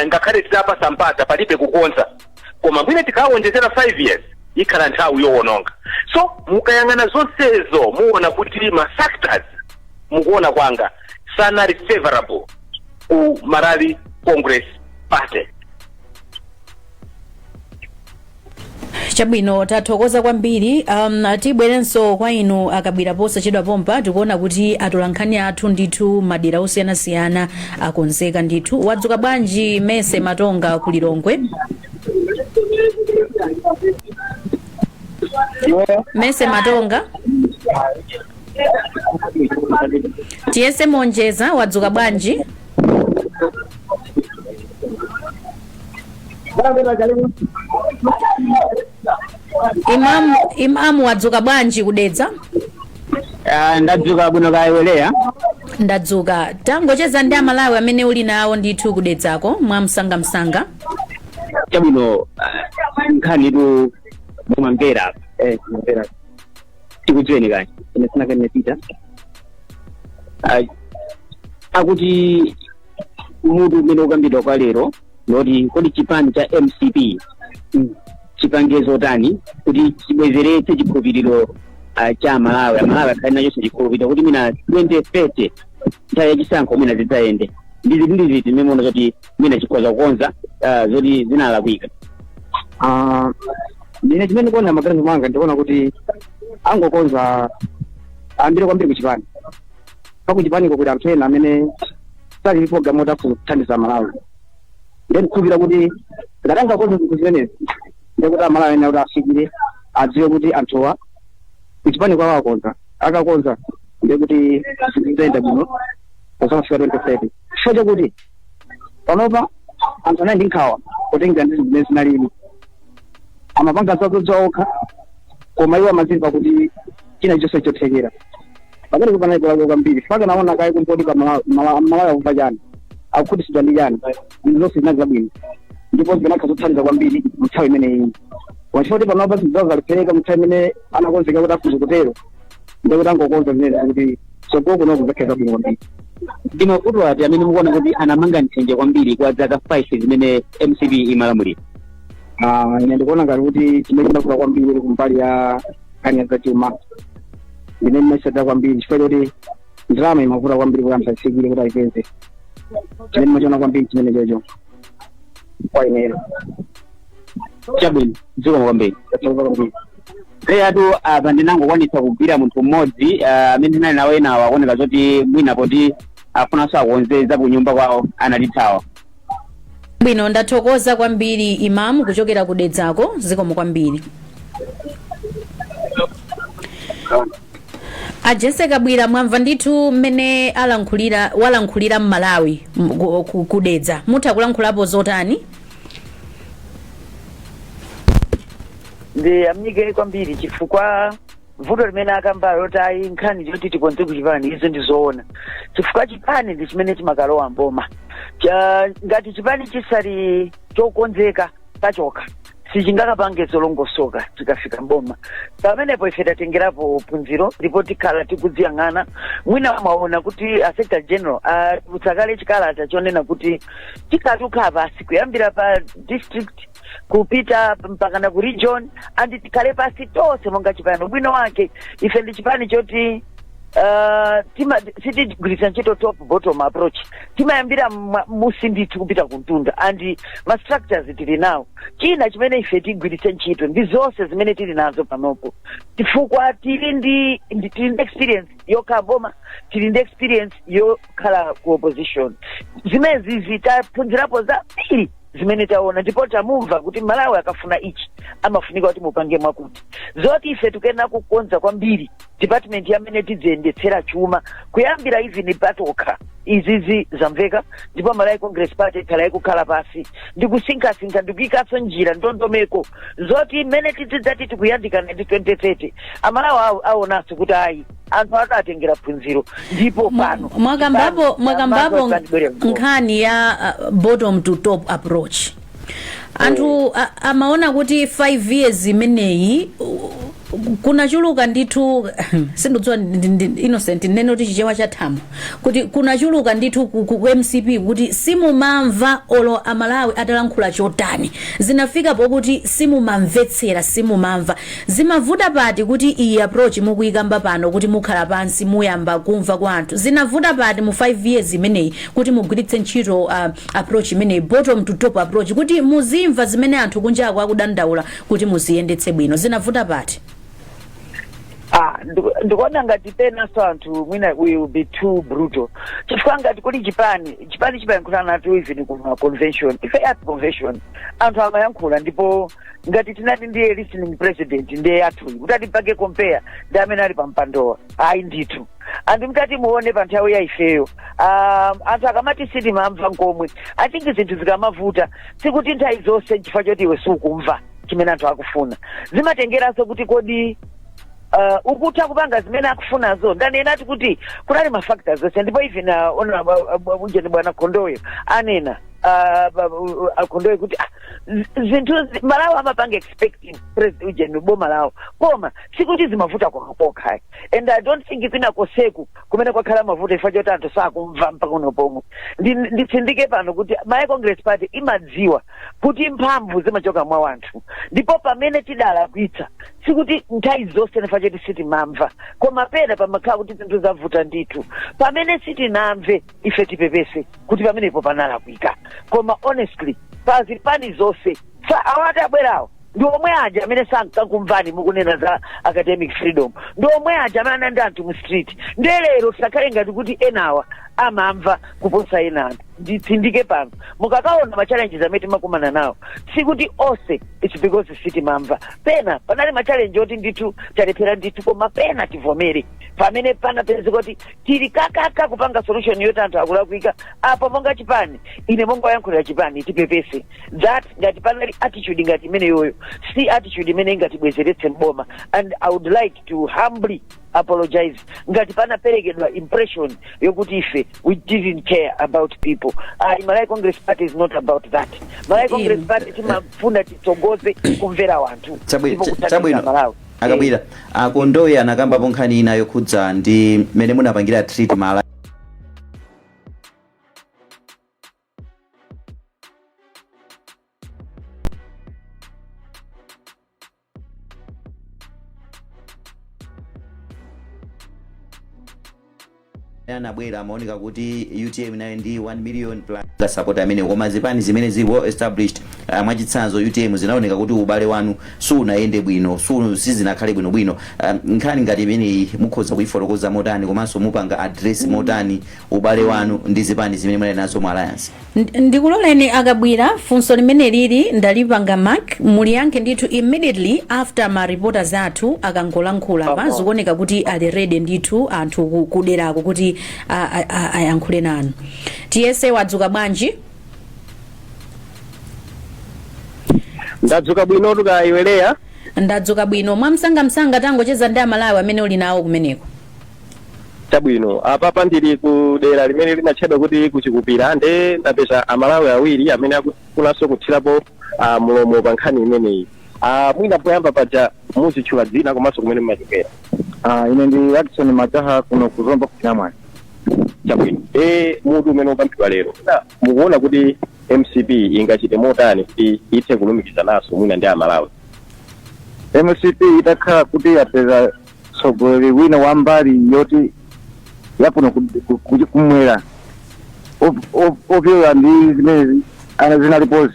ngakhale titapasa mpata palibe kukonza, koma mwina tikawonjezera 5 years ikhala nthawi yowononga. So mukayang'ana zonsezo muona kuti ma factors, mukuona kwanga, sanali favorable ku Malawi Congress Party. Chabwino, tathokoza kwambiri. Tibwerenso kwa inu Akabwira posachedwa pompa. Tikuona kuti atolankhani athu ndithu madera osiyanasiyana akonzeka ndithu. Wadzuka bwanji Mese Matonga ku Lilongwe? Mese Matonga, tiyese Monjeza, wadzuka bwanji? Imamu, wadzuka bwanji kudedza? Ah, ndadzuka bwino, kaya iwe Leya? Ndadzuka. Tangocheza ndi Amalawi amene uli nawo ndithu kudedzako mwamsangamsanga. Chabwino, nkhanitu mumamvera apa. Kumvera. Tikudziweni kani? Ine sinake ndinepita. Akuti mutu umene ukambidwa kwa lero noti kodi chipani cha MCP chipange zotani kuti chibwezeretse chikhulupiriro cha Amalawi, Amalawi akhale nachonso chikhulupiriro kuti mwina 2030 nthawi yachisankho mwina zidzayende. Ndiziti ndiziti mmene muona zoti mwina chikhoza kukonza zoti zinalakwika? Ine chimene ndikuona maganizo mwanga, ndikuona kuti angokonza ambiri kwambiri kuchipani. Pakuchipaniko kuti anthu ena amene sali program oti afuna kuthandiza Malawi, ndiye ndikukhulupirira kuti ngati angakonza zinthu zimenezi, ndiye kuti Amalawi ena kuti afikire adziwe kuti anthuwa kuchipani kwawo akonza. Akakonza, ndiye kuti zinthu zidzayenda bwino posamafika 2030, chifukwa chakuti panopa anthu anali ndi nkhawa potengera ndi zinthu zimene zinalili. Amapanga zazodza okha, koma iwo amazimva kuti china chonse chothekera pamene kupanali kulakwa kwambiri. Faka naona kaye kumpoti pa Malawi akumva chani, akukhutitsidwa ndi chani. Zinthu zonse zinali zabwino ndipo zikanakhala zothandiza kwambiri mnthawi imeneyi. Wachifukwa kuti panopa zinthu zawo zalipereka mnthawi imene anakonzeka kuti akhuza kutero, ndiye kuti angokonza zimene kuti tsogolo kuno kuzakhale zabwino kwambiri. Ndi mavuto ati amene mukuona kuti anamanga nthenje kwambiri kwa zaka 5 zimene MCP imalamulira? Ine ndikuona ngati kuti chimene chinavuta kwambiri kumbali ya nkhani ya zachuma ndimene imasatira kwambiri, chifukwa choti ndalama imavuta kwambiri kuti anthu ayifikire, kuti ayipeze. Chimene machiona kwambiri chimene chocho kwa ineyo. Chabwino, zikomo kwambiri. Zikomo kwambiri. Leyatu apa ndinangokwanitsa kugwira munthu mmodzi amene ndinali nawo. Enawo akuoneka zoti mwina poti afunanso akonze za kunyumba kwawo, anatithawa. Bwino, ndathokoza kwambiri, Imamu, kuchokera kudedzako. Zikomo kwambiri. A Jesse Kabwira, mwamva ndithu mmene alankhulira, walankhulira Mmalawi kudedza. Mutha kulankhulapo zotani? Ndiyamike kwambiri chifukwa vuto limene akambalo loti ayi, nkhani yoti tikonze kuchipani, izo ndi zoona, chifukwa chipani ndi chimene chimakalowa mboma. Ngati chipani chisali chokonzeka pachokha, sichingakapange zolongosoka chikafika mboma. Pamenepo ife tatengerapo phunziro ndipo tikhala tikudziyang'ana. Mwina mwaona kuti a secretary general atulutsa kale chikalata chonena kuti tikhala tikukhala pasi kuyambira pa district kupita mpakana ku region and tikhale pasi tonse monga chipani. Ubwino wake ife ndi chipani choti sitigwiritsa ntchito top bottom approach, timayambira musi ndithu kupita kumtunda and ma structures tili nawo. China chimene ife tigwiritse ntchito ndi zonse zimene tili nazo panopo, chifukwa tili ndi experience yokhala boma, tili ndi experience yokhala ku opposition. Zimenezi taphunzirapo zambiri zimene taona, ndipo tamumva kuti Malawi akafuna ichi amafunika kuti mupange mwakuti. Zoti ife tikuyenera kukonza kwambiri department yamene tidziyendetsera chuma kuyambira even patokha, izizi zamveka. Ndipo Malawi Congress Party ikhala ikukhala pasi ndikusinkhasinkha ndikuyikanso njira, ndondomeko zoti mmene tidzidzati tikuyandikana ndi 2030, Amalawi aonanso kuti ayi, anthu adatengera phunziro ndipo pano Mwakambapo chipani mwakambapo chamazo. nkhani ya bottom to top approach. Anthu amaona kuti 5 years imeneyi kunachuluka ndithu, sindidziwa Innocent, nene kuti Chichewa chathamo kuti kunachuluka ndithu ku MCP kuti simumamva olo Amalawi atalankhula chotani. Zinafika pokuti simumamvetsera, simumamva. Zimavuta pati kuti iyi approach mukuyikamba pano kuti mukhala pansi muyamba kumva kwa anthu, zinavuta pati mu 5 years imeneyi kuti mugwiritse ntchito approach imeneyi, bottom to top approach, kuti muzimva zimene anthu kunjako akudandaula kuti muziyendetse bwino? Zinavuta pati? Ndikuona ngati penanso anthu mwina we will be too brutal, chifukwa ngati kuli chipani, chipani chimayankhula natu. Even kuma convention, ife yathu convention anthu amayankhula, ndipo ngati tinati ndiye listening president ndiye yathuyi, mutati mpake compare ndi amene ali pa mpandowa, ayi ndithu. Anthu mutati muone pa nthawi ya ifeyo, anthu akamati sitimamva nkomwe, I think zinthu zikamavuta sikuti nthawi zonse chifukwa choti iwe sukumva chimene anthu akufuna. Zimatengeranso kuti kodi ukutha kupanga zimene akufunazo. Ndanenati kuti kunali ma factors onse, ndipo even honorable ujeni bwana Kondoyo anena Akondowe kuti zinthu Malawi amapanga expecting president ujeni boma lawo, koma sikuti zimavuta kokha, and I don't think kwina koseku kumene kwakhala mavuto chifukwa choti anthu sakumva mpaka uno pomwe. Nditsindike pano kuti Malawi Congress Party imadziwa kuti mphamvu zimachoka mwa wanthu, ndipo pamene tidalakwitsa sikuti nthawi zonse chifukwa choti sitimamva, koma pena pamakhala kuti zinthu zavuta ndithu, pamene sitinamve ife tipepese kuti pamenepo panalakwika. Koma honestly, pa zipani zonse fa awati abwerawo ndi omwe aja amene sankakumvani mukunena za academic freedom, ndi omwe aja amene anali ndi anthu mu street. Ndiye lero tisakhale ngati kuti enawa amamva kuposa ena anthu. Nditsindike pano, mukakaona ma challenges amene timakumana nawo, sikuti onse it's because sitimamva. Pena panali ma challenge oti ndithu talephera ndithu, koma pena tivomere pamene panapezeka kuti tili kakaka kupanga solution yoti anthu akulakwika apo, monga chipani, ine monga wayankhulira chipani, tipepese that ngati panali attitude ngati imeneyoyo, si attitude imene ingatibwezeretse mboma, and I would like to humbly apologize ngati panaperekedwa impression yokuti ife we didn't care about people. Malawi Congress Party is not about that. Malawi Congress Party timafuna titsogoze kumvera wanthu ndipo kuthandiza Chabwino. Malawi. Akabwira, Akondowe anakambapo nkhani ina yokhudza ndi mmene munapangira treat mala anabwera, amaoneka kuti UTM nayo ndi 1 million plus support amene, koma zipani zimene zili well established, mwachitsanzo UTM, zinaoneka kuti ubale wanu sunayende bwino, sizinakhale bwinobwino. Nkhani ngati imeneyi mukhoza kuyifotokoza motani, komanso mupanga address motani ubale wanu ndi zipani zimene munali nazo mu alliance? Ndikuloleni Akabwira, funso limene lili ndalipanga mark, muliyankhe ndithu immediately after ma reporters athu akangolankhula pa. Zikuoneka kuti ali ready ndithu anthu kuderako kuti ayankhule nanu. Tiyese, wadzuka bwanji? Ndadzuka bwino, kaya iwe Leya? Ndadzuka bwino. Mwamsangamsanga, tangocheza ndi Amalawi amene uli nawo kumeneko. Chabwino, apapa ndili ku dera limene limatchedwa kuti Kuchikupira, nde ndapeza Amalawi awiri amene akufunanso kuthirapo mulomo pa nkhani imeneyi. Mwina poyamba paja muzitchula dzina komanso kumene mumachokera. Ine ndi Addison Majaha, kuno kuzomba kuchinamwali. Chabwino, mutu umene ukambidwa lero, mwina mukuona kuti MCP ingachite motani kuti ithe kulumikizananso mwina ndi Amalawi? MCP itakhala kuti yapeza mtsogoleri wina wa mbali yoti yakuno kumwera, opyola ndi zimene ana zinalipozi,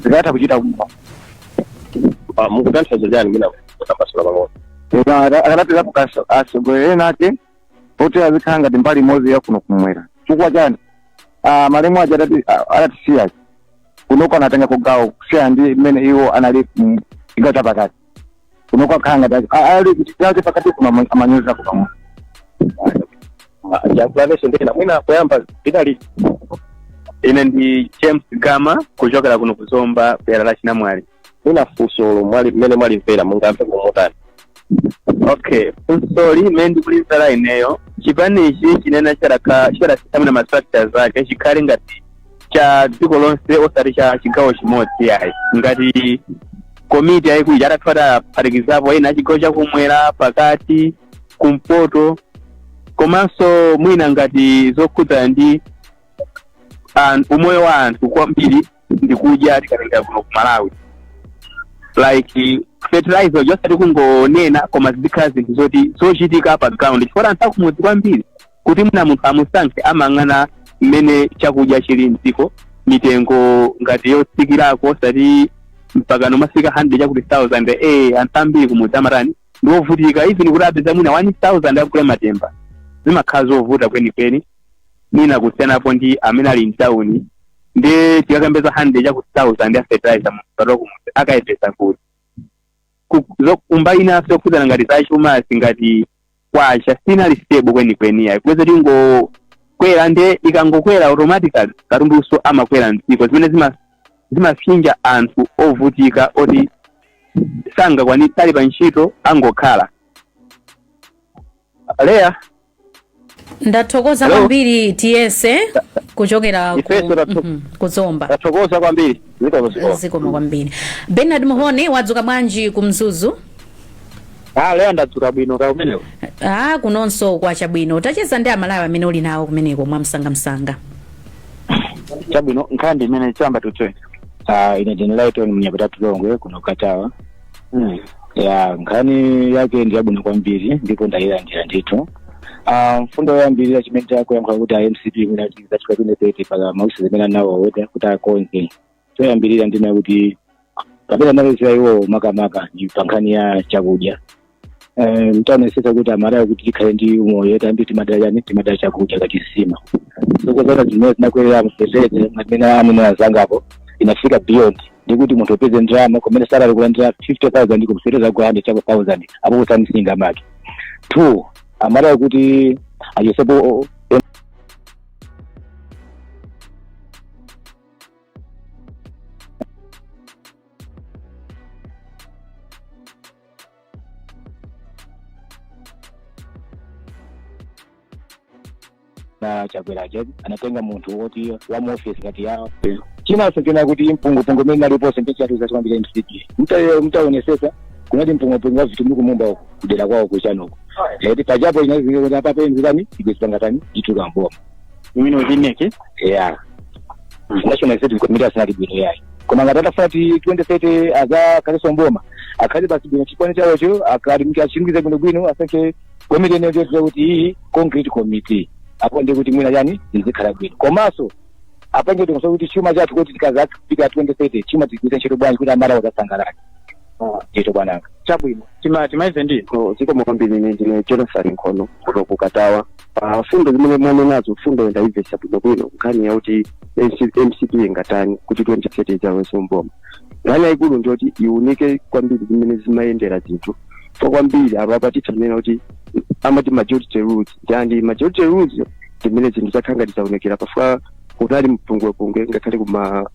zikatha kuchita bwino. Mukutanthauza chani? Mwina kutambasula pang'ono. Akanapezapo atsogoleri ena ake oti azikhala ngati mbali imodzi yakuno kumwera. Chifukwa chani? Malemu aja adatisiya kunoko anatenga kugawo kusiyana ndi mmene iwo anali chigawo chapakati. Kunoko akhala ngati ali kuti chigawo chapakati kuno amanyozako pang'ono. Jakulanenso ndena mwina poyamba linali. Ine ndi James Gama, kuchokera kuno kuzomba, dera la Chinamwali. Mwina funsolo mwali mmene mwalimvera, mungamve momotani? Okay, funsoli mmene ndikulimvera ineyo, chipanichi chinena chadasintha ma structures ake, chikhale ngati cha dziko lonse osati cha chigawo chimodzi yayi, ngati komiti yayikulu atathu ataphatikizapo ena achigawo chakumwera, pakati, kumpoto, komanso mwina ngati zokhudzana ndi umoyo wa anthu kwambiri ndikudya. Tikatenga kuno ku Malawi, like fertilizer, osati kungonena koma zizikhala zinthu zoti zochitika pa ground, chifukwa anthu akumudzi kwambiri kuti mwina munthu amusankhe amayang'ana mmene chakudya chili mdziko, mitengo ngati yotsikirako, osati mpaka nomafika 100 chakuti 1000. Anthu ambiri kumudzi amatani, ndi ovutika, even kuti apeza mwina 1000 akugula matemba zimakhala zovuta kwenikweni, mwina kusiyanapo ndi amene ali mtawuni. Ndi tikakambeza 100 chakuti 1000 ya fertilizer, munthu kumudzi akayipeza kuti? Kumbali inanso yokhudzana ngati zachumazi, ngati kwacha sinali stable kwenikweni yayi, kupeza tingokwera, nde ikangokwera automatically katundunso amakwera mdziko, zimene zimapsinja anthu ovutika oti sangakwanitse, ali pa ntchito angokhala. Leya. Ndathokoza Hello? kwambiri. Tiyese Kuchokera ku, Ifenso kuzomba. Tathokoza kwambiri, zikomo, zikomo. Zikomo kwambiri. Bernard Muhone, wadzuka bwanji ku Mzuzu? Ah, lero ndadzuka bwino, ka kumeneko? Ah, kunonso kwachabwino. Tacheza ndi Amalawi amene uli nawo kumeneko mwamsangamsanga. Chabwino, nkhani imene chamba tutwe. Ah, ine ndine Lighton Mnyapata Tulongwe kuno Katawa. Ya, nkhani yake ndi yabwino kwambiri ndipo ndayilandira ndithu. Ah, mfundo yoyambirira chimene chakuyankhula kuti a MCP mwina zachika 2030 paka mausi zimene anawo weta kuti akonze. Choyambirira ndina kuti kapena nalezera iwo makamaka ndi pa nkhani ya chakudya. Mtaonesesa kuti Amalawi kuti tikhale ndi umoyo tambi timadala chani, timadala chakudya kachisima. Sokozana zimene zinakwera mfezeze amene anena azangapo inafika beyond ndikuti munthu upeze ndalama kumene salary kulandira 50,000 kumfereza ku 100 chako 1000 apo kutanisinga make. Two, Amalawi kuti achosepo na Chakwera aja anatenga munthu woti wa mu office ngati yawo. Chinanso china kuti mpungupungu umene naliponso ndi chatu zachikwambira MCP mtaonesesa kunati mpungupungu wa vitu mukumumba uku kudera kwawo kuchanuko eti pajapo inaziaa papo enzirani igwesipangatani ituka mboma. Imene uzineke. Yeah, National Executive Committee asinali bwino yayi, koma ngati atafuna ti 2030 azakhaleso mboma, akhale basi bwino chipani chawocho, akali achilungize bwino bwino, asankhe komiti ineyo kuti iyi concrete committee, apo ndi kuti mwina chani zizikhala bwino. Komanso apange kuti kuti chuma chathu kuti tikazafika 2030 chuma tigwiritse ntchito bwanji kuti Amalawi azasangalale. Ndito bwananga. Chabwino, timaize ndi Zikomo kwambiri. Ine ndine Jonathan Nkhono kuno kukatawa. Pa fundo zimene mwanenazo, fundo ndayimvetsa bwinobwino. Nkhani yakuti MCP ingatani kuti 2030 idzawenso mboma, nkhani yayikulu ndiyoti iunike kwambiri zimene zimayendera zinthu so kwambiri. Apa tithanena kuti amati majority rules ndi majority rules ndimene zinthu zakhala ngati zaonekera pafuka kunali mpungwepungwe ngakhale kuma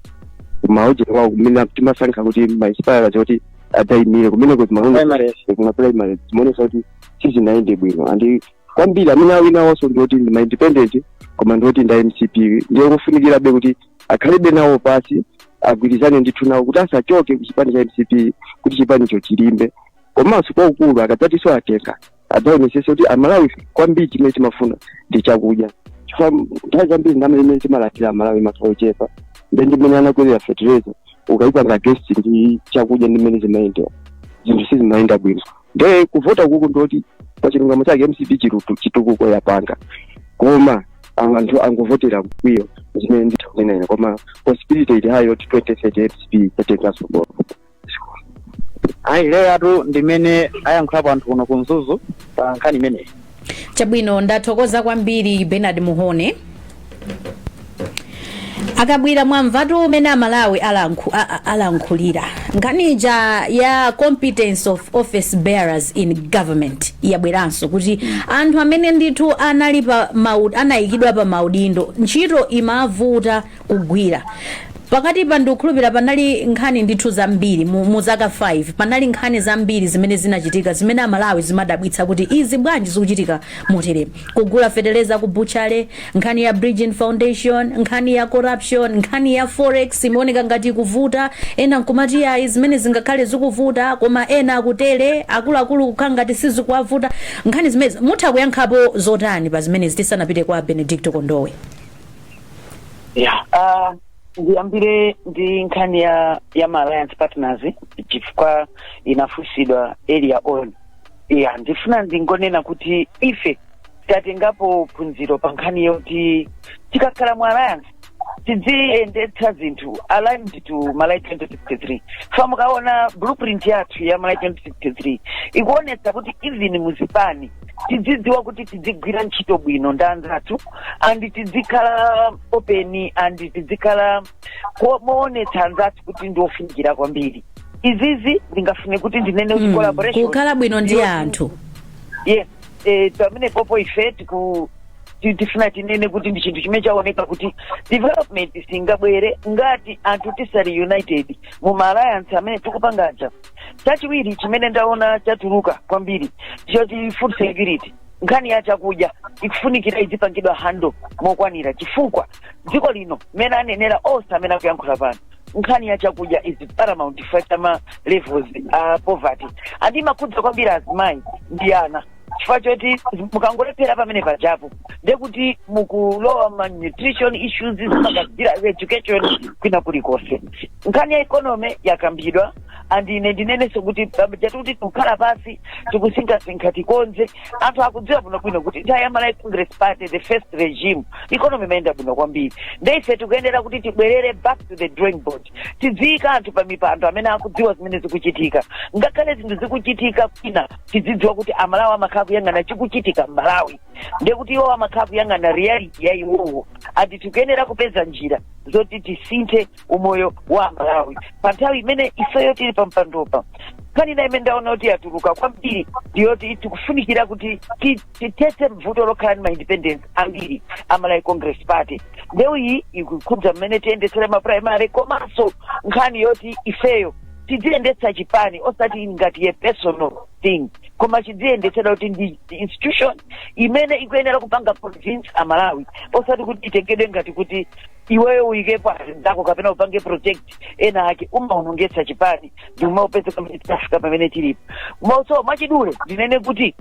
kumaojera kwawo kumene timasankha kuti ma aspirants kuti adzayimire kumeneko kuma primary, zimaonesa kuti sizinayende bwino. And kwambiri amene awinawonso ndiyoti ndi ma independent, koma ndiyoti nda MCP. Ndiye kufunikirabe kuti akhalebe nawo pasi, agwirizane ndithu nawo kuti asachoke ku chipani cha MCP kuti chipanicho chilimbe. Komanso kwaukulu akadzatinso atenga, adzaonesese kuti Amalawi kwambiri chimene timafuna ndi chakudya, chifukwa nthawi zambiri ndalama imene timalandira Amalawi imakhala ochepa. Nde ndimene anakwerera fertilizer, ukayipanga gesti ndi chakudya ndimene zimayendera zinthu sizimayenda bwino. Nde kuvota kuku ndoti pa chilungamo chake MCP chitukuko yapanga, koma anthu angovotera mkwiyo, zimene nditha kunena ine. Koma possibility ili hayo yoti 2030 MCP yatenganso boma. Ayi, lero ndimene ayankhulapo anthu kuno ku Mzuzu pa nkhani imeneyi. Chabwino, ndathokoza kwambiri Bernard Muhone. Akabwira, mwamvatu umene Amalawi alankhulira. Nkhani ija ya competence of office bearers in government yabweranso kuti anthu amene ndithu anali pa anayikidwa pa maudindo ntchito imavuta kugwira. Pakati pa ndikukhulupirira panali nkhani ndithu zambiri mu zaka 5, panali nkhani zambiri zimene zinachitika zimene Amalawi zimadabwitsa kuti izi bwanji zikuchitika motere: kugula feteleza ku butchery, nkhani ya Bridgin Foundation, nkhani ya corruption, nkhani ya forex imaoneka ngati ikuvuta. Ena nkumati ayi, zimene zingakhale zikuvuta, koma ena akutere akuluakulu kukhala ngati sizikuwavuta. Nkhani zimene mutha kuyankhapo zotani pa zimenezi tisanapite kwa Benedicto Kondowe? Yeah, ndiyambire ndi nkhani ya ma alliance partners chifukwa inafunsidwa earlier on. Yeah, ndifuna ndingonena kuti ife tatengapo phunziro pa nkhani yoti tikakhala mu alliance tidziyendetsa zinthu aligned to Malawi 2063. Fa mukaona blueprint yathu ya Malawi 2063 ikuonetsa kuti even muzipani tidzidziwa kuti tidzigwira ntchito bwino ndi anzathu and tidzikhala open and tidzikhala moonetsa anzathu kuti ndiofunikira kwambiri. Izizi ndingafune kuti ndinene kuti collaboration Kukhala bwino ndi anthu. Yes, pamene popo ife tifuna tinene kuti ndi chinthu chimene chaoneka kuti development singabwere ngati anthu tisali united mu ma alliance amene tikupangaja. Chachiwiri chimene ndaona chatuluka kwambiri choti food security. Nkhani ya chakudya ikufunikira izipangidwa handle mokwanira, chifukwa dziko lino, mmene anenera onse amene akuyankhula pano, nkhani ya chakudya is paramount chifukwa cha ma levels a poverty, and imakhudza kwambiri azimayi ndi ana, chifukwa choti mukangolephera pamene pajapo, ndekuti mukulowa ma nutrition issues, zimakazira education, kwina kulikonse. Nkhani ya economy yakambidwa, and ine ndinenenso kuti chatuti tikukhala pasi, tikusinkhasinkha, tikonze. Anthu akudziwa bwinobwino kuti nthawi ya Malawi Congress Party, the first regime, economy imayenda bwino kwambiri. Nde ife tikuyenera kuti tibwerere back to the drawing board, tidziyika anthu pa mipando amene akudziwa zimene zikuchitika. Ngakhale zinthu zikuchitika kwina, tidzidziwa kuti Amalawi amakhala kuyang'ana chikuchitika m'Malawi, ndekuti iwo amakhala kuyang'ana reality ya iwowo, and tikuyenera kupeza njira zoti tisinthe umoyo wa Amalawi pa nthawi imene ifeyo tili pa mpandopa. Nkhani ina imene ndaona kuti yatuluka kwambiri ndiyoti tikufunikira kuti tithetse mvuto lokhala ndi ma independents ambiri a Malawi Congress Party. Ndewu iyi ikukhudza mmene tiyendetsere ma primary, komanso nkhani yoti ifeyo tidziyendetsa chipani osati ngati a personal thing, koma chidziyendetsera kuti ndi institution imene ikuyenera kupanga convince Amalawi, osati kuti itengedwe ngati kuti iweyo uyikepo azinzako kapena upange project ena ake. Umaonongetsa chipani ndi umaupezeka pamene tafika pamene tilipo. So mwachidule ndinene kuti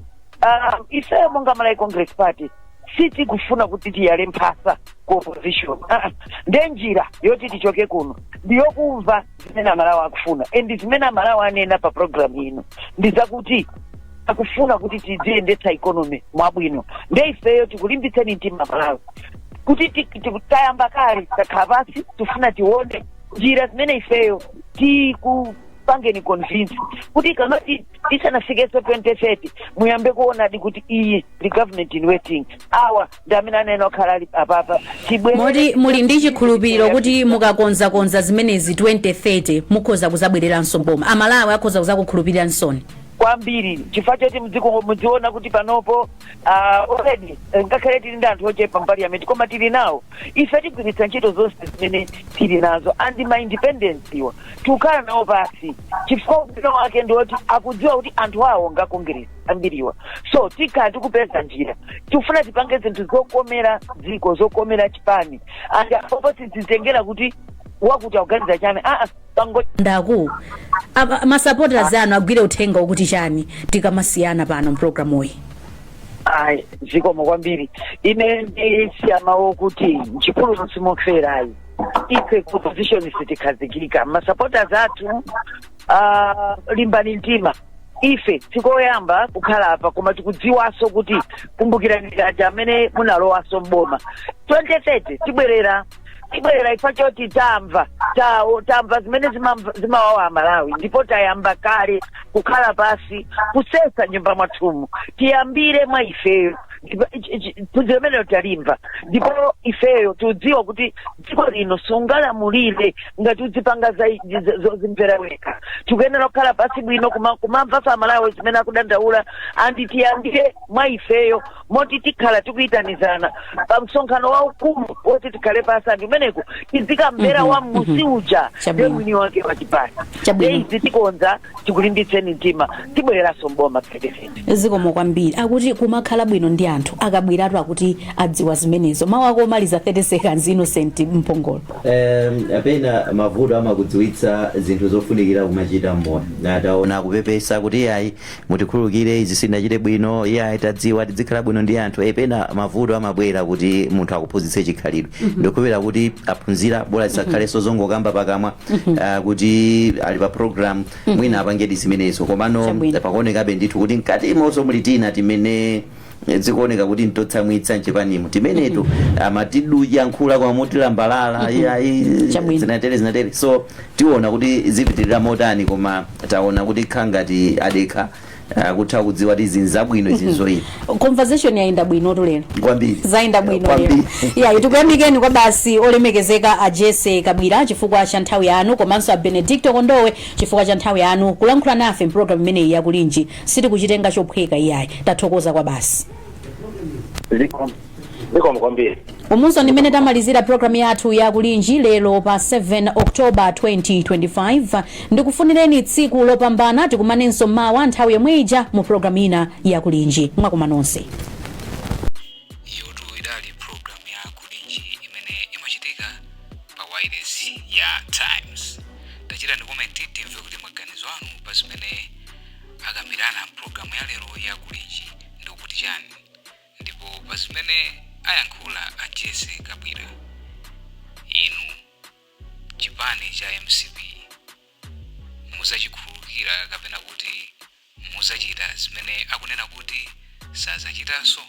ifeyo monga Malawi Congress Party sitikufuna kuti tiyale mphasa ku opposition. Nde njira yoti tichoke kuno ndiyokumva zimene Amalawi akufuna, and zimene Amalawi anena pa program ino ndi zakuti akufuna kuti tidziyendetsa economy mwabwino. Nde ifeyo tikulimbitseni mtima Malawi kuti tayamba kale, takhala pasi, tifuna tione njira zimene ifeyo tikupangeni convince kuti kamati tisanafikenso 2030 muyambe kuonadi kuti iyi ndi government in waiting, awa ndi amene anena okhala ali apapa. Tibwere. Moti muli ndi chikhulupiriro kuti mukakonzakonza zimenezi, 2030 mukhoza kuzabwereranso mboma, Amalawi akhoza kuzakukhulupiriranso? Kwambiri, chifukwa choti mdziko mudziona kuti panopo already ngakhale tili ndi anthu ochepa m'parliament, koma tili nawo. Ife tigwiritsa ntchito zonse zimene tili nazo, and ma independents iwa tikukhala nawo pasi, chifukwa ubwino wake ndiwoti akudziwa kuti anthu awo nga Congress ambiriwa. So tikhala tikupeza njira. Tikufuna tipange zinthu zokomera dziko, zokomera chipani, and apopo sizitengera kuti wakuti akuganiza chani, aa, pango Ndaku ma supporters anu agwire uthenga ukuti chani tikamasiyana pano mpulogalamuyi? Ayi, zikomo kwambiri. Ine ndisiya mawu kuti mchipululu simoferayi. Ife ku opposition sitikhazikika. Ma supporters athu, limbani mtima. Ife tikoyamba kukhala apa, koma tikudziwanso kuti, kumbukirani kaja amene munalowanso mboma 2030, tibwerera, tibwerera ifa choti tamva, tamva zimene zimawawa Amalawi, ndipo tayamba kale kukhala pasi kusesa nyumba mwathumu. Tiyambire mwa ifeyo. Ndipo phunziro limenelo talimva, ndipo ifeyo tikudziwa kuti dziko lino sungalamulire ngati udzipanga zozimvera wekha. Tikuyenera kukhala pasi bwino, kumamva fa Amalawi zimene akudandaula, and tiyambire mwa ifeyo, moti tikhala tikuyitanizana pa msonkhano waukulu woti tikhale pasi, and umeneko tizikamvera wa musi uja ndiye mwini wake wa chipani. Izi tikonza. Tikulimbitseni mtima, tibwereranso mboma 2030. Zikomo kwambiri. Akuti kumakhala bwino ndi anthu akabwiratu, akuti adziwa zimenezo. Mawu ako omaliza, 30 seconds, Innocent Mpongolo. Apena mavuto amakudziwitsa zinthu zofunikira kumachita mmoyo. Ataona kupepesa kuti iyayi, mutikhululukire, izi sindinachite bwino, iyayi, tadziwa tizikhala bwino ndi anthu. Pena mavuto amabwera kuti munthu akuphunzitse chikhalidwe. Ndikukhulupirira kuti aphunzira, bola zisakhalenso zongokamba pakamwa, kuti ali pa program, mwina apangedi zimenezo. Komano pakuonekabe ndithu kuti mkatimonso muli tina timene zikuoneka kuti ntotsamwitsa mchipanimo, timenetu amatiduyankhula koma motilambalala, iyayi, zinatere zinatere. So tiona kuti zipitirira motani, koma taona kuti kha ngati adekha, kutha kudziwa kuti izi nzabwino, izi nzoyipa. Conversation yayenda bwinotu lero. Kwambiri. Zayenda bwino lero. Kwambiri. Ya, tikuyamikeni kwa basi, olemekezeka a Jesse Kabwira, chifukwa cha nthawi yanu, komanso a Benedicto Kondowe chifukwa cha nthawi yanu kulankhula nafe mpulogalamu imeneyi yakulinji. Sitikuchitenga chophweka iyayi. Tathokoza kwa basi. Zikomo kwambiri. Umunso ndimene tamalizira programu yathu ya Kulinji lero pa 7 October 2025. Ndikufunireni tsiku lopambana. Tikumanenso mawa nthawi yomwe ija mu programu ina ya Kulinji. Mwakuma nonse. Ayankhula a Jesse Kabwira. Inu chipani cha MCP muzachikhululukira kapena kuti muzachita zimene akunena kuti sazachitanso?